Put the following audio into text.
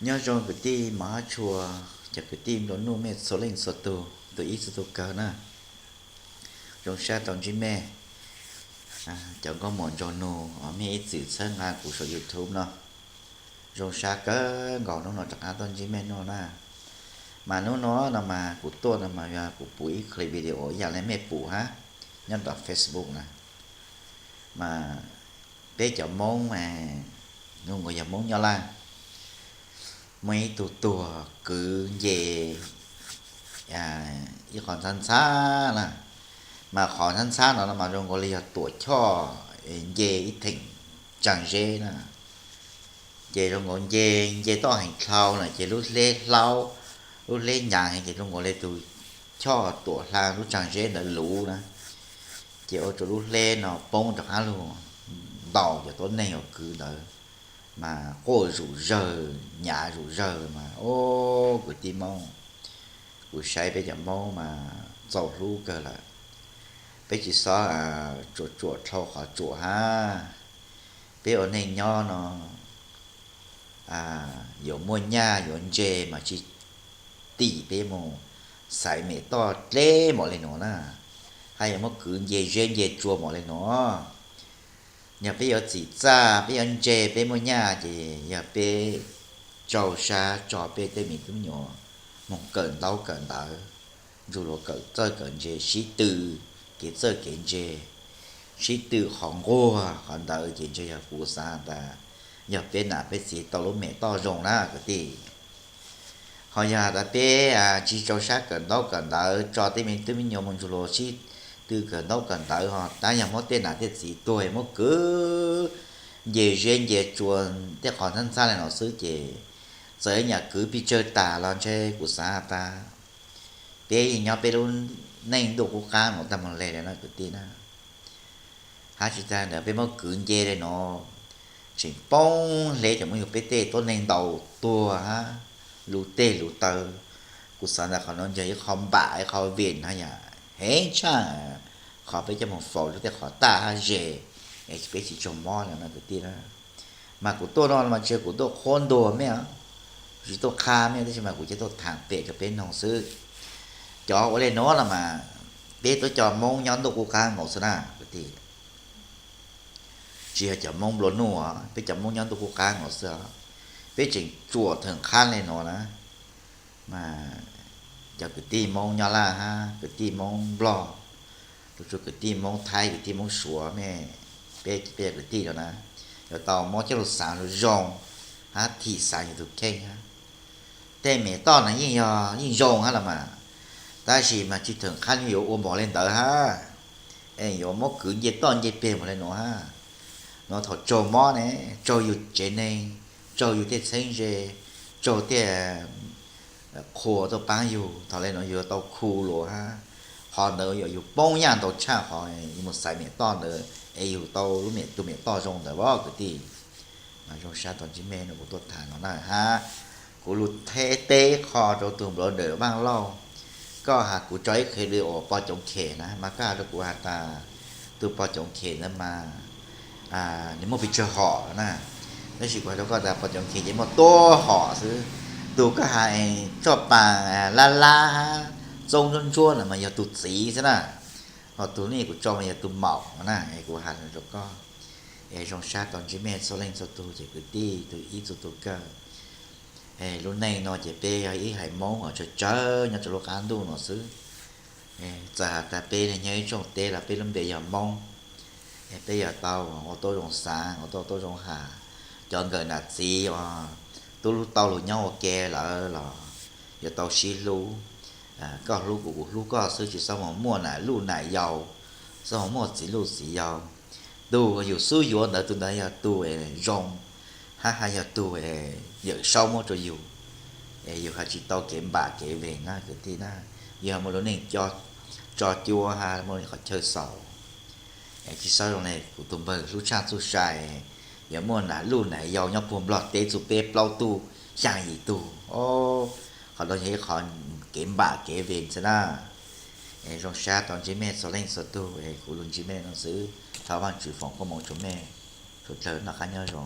Nyob zoo kwv tij mos hab tshua, cov kwv tij nplua nuj mej txhua leej txhua tug, tus ib txhua tug kawg na. Zoo sab tau ntsib mej, cov nkauj muam nraug nug uas mej ib txwm txhawb nqa kuv saum YouTube no. Zoo sab kawg nkaus hnub no rov qab tuaj ntsib mej no na. Mas hnub no no mas kuv tuaj no mas yog kuv pum ib clip video ib yam li mej pum hab nyob rau Facebook na. Mas peb cov Moob, nws nkaus yog Moob Nyab Laj, muaj ib tug tuag kwv nce ib qho ntxhab ntxhab na. Mas qhov ntxhab ntxhab no no mas zoo nkaus li yog tuam choj nce ib theem tsaag zeb na. Ces zoo nkaus nce, nce toj heev dlhau na ces lub hleb hlaub, lub hleb nyav heev ces zoo nkaus li tus choj tuam hla lub tsaag zeb ntawd luv na. Ces ua rau lub hleb no poob rov qab lug ntaus cov tuab neeg uas kwv ntawd, mas quaj zom zawg nyav zom zawg mas, o, kwv tij Moob, kuv saib peb cov Moob mas txaus hlub kawg lawm. Peb tsis xob tsuam tsuam dlhau qhov tsuam hab. Peb ua neej nyob no yuav muaj nyaj yuav ntse mas tsis tim peb mus xaiv mem toj dleb npaum li nuav na, hab yuav muab kwv nce zeb nce tsua npaum li nuav. Yog peb yuav txim txaj, peb yuav ntse, peb muaj nyaj ces yog peb tsaug sab tso peb tej me tub me nyuam moog kawm ntaub kawm ntawv, ntsug luas kawm txawj kawm ntse, sib tw kev txawj kev ntse, sib tw qhov nquag qhov ntawd ces ntshe yog kuv xaav has tas yog peb nam peb txiv tau lub mem toj zoo na kwv tij. Ho yog has tas peb tsis tsaug sab kawm ntaub kawm ntawv tso tej me tub me nyuam moog ntsug luas sib tw kawm ntaub kawm ntawv ho tab yog muab tej nam tej txiv tuag muab kwv nce zeb nce tsua tej qhov ntxhab ntxhab li no xwb ces txawm nyam kwv pes tsawg tas los ntshe kuv xaav has tas peb yeej nyob peb lub neej ntuj qub qab nuav tag moog le lawm na kwv tij na. Hab tsis tas ntawd peb muab kwv nce le nuav tseem poob hle cov muaj yug peb tej tuab neeg ntaus tuag hab luv teg luv taw. Kuv xaav tas qhov nuav yog ib qho npam ib qho vim hab yam heev tshaj qhov peb coj moog faus rua tej qhov taj hab ze es peb tsis tsaug mob le no kwv tij na. Mas kuv tuaj no mas tsis yog kuv tuaj qhuab ntuas mej, tsis tuaj qha mej tab sis mas kuv cia tuaj thaam pem rua peb noog xwb. Cov ua le nuav no mas peb tuab cov Moob nyob ntuj qub qab nkaus xwb na kwv tij. Tsis yog cov Moob nplua nuj, peb cov Moob nyob ntuj qub qab nkaus xwb. Peb tseem tsuam theem qhab le nuav na. Mas cov kwv tij Moob Nyab Laj hab kwv tij Moob Nplog, lug txug kwv tij Moob Thaib kwv tij Moob Suav mej, peb cov kwv tij no na yuav tau muab coj lug xaav zoo zoo hab thim xaav yug tug kheej hab. Tej mem toj no yeej yog yeej zoo hab los mas, tab sis mas tsis theem qhab yuav ua npaum le ntawd hab. Es yuav muab kwv nce toj nce peg npaum le nuav hab. Nuav thaum tsaug mob ne, tsaug yug tsev neeg, tsaug yug tej txheeb ze, tsaug tej qhua tuaj paab yug, thaum le nuav yug tau khu lug hab. Qhov ntawd yog yug poob nyaj ntau tshaj qhov yug mus xaiv mem toj ntawd es yug tau lub mem tus mem toj zoo ntawd as kwv tij. Zoo sab tau ntsib mej no kuv tuaj tham no na hab. Kuv lug teb ib qho rua tug npawg Dawm Vaaj Lauj, koj has kuv tso ib qho video pog Coob Khem na mas koj has rua kuv has tas tug pog Coob Khem ntawd mas nws muaj pes tsawg hom na. Tab sis kuv has rua koj tas pog Coob Khem ces muaj tuab hom xwb. Tug koj has tsoj paas lab lab hab txoob ntsuab ntsuab no mas yog tug txiv xwb na. Ho tug no kuv tso mas yog tug maum na, es kuv has rua koj. Es zoo sab tau ntsib mej txhua leej txhua tug ces kwv tij tug ib txhua tug kawg. Lub neej no ces peb yog ib haiv Moob uas tsawg tsawg nyob rau lub qab ntuj no xwb. Txawm has tas peb nyob ib tsoom teb los peb lub npe yog Moob. Peb yog tau ua tau zoo xaav, ua tau tau zoo has. Cov nkawm nam txiv uas tub lub tau lug nyob ua ke lawm los yuav tau sib hlub. Koj hlub kuv, kuv hlub koj xwb, tsis xob mus muaj nam luj nam yau, xob mus muaj txiv luj txiv yau. Tug yug xub yuav ntawd tug ntawd yog tug zoo, hab hab yog tug Yawm Saub muab rua yug. Es yug has tsis tau kev npam kev vees na kwv tij na, yug has muaj lub neej tso cuab hab muaj qhov chaw xaus. Tsis xob zoo le kuv tug npawg hlub tshaj txuj sa, yuav muaj nam luj nam yau nyob puag Nplog teb txug peb plaub tug xyaa yim tug. Qhov no yog ib qho kev npam kev vees xwb na. Zoo sab tau ntsib mej txhua leej txhua tug, kuv lug ntsib mej no xwb. Thov Vaajtswv foom koob moov rua mej, sawv dlawg noj qab nyob zoo.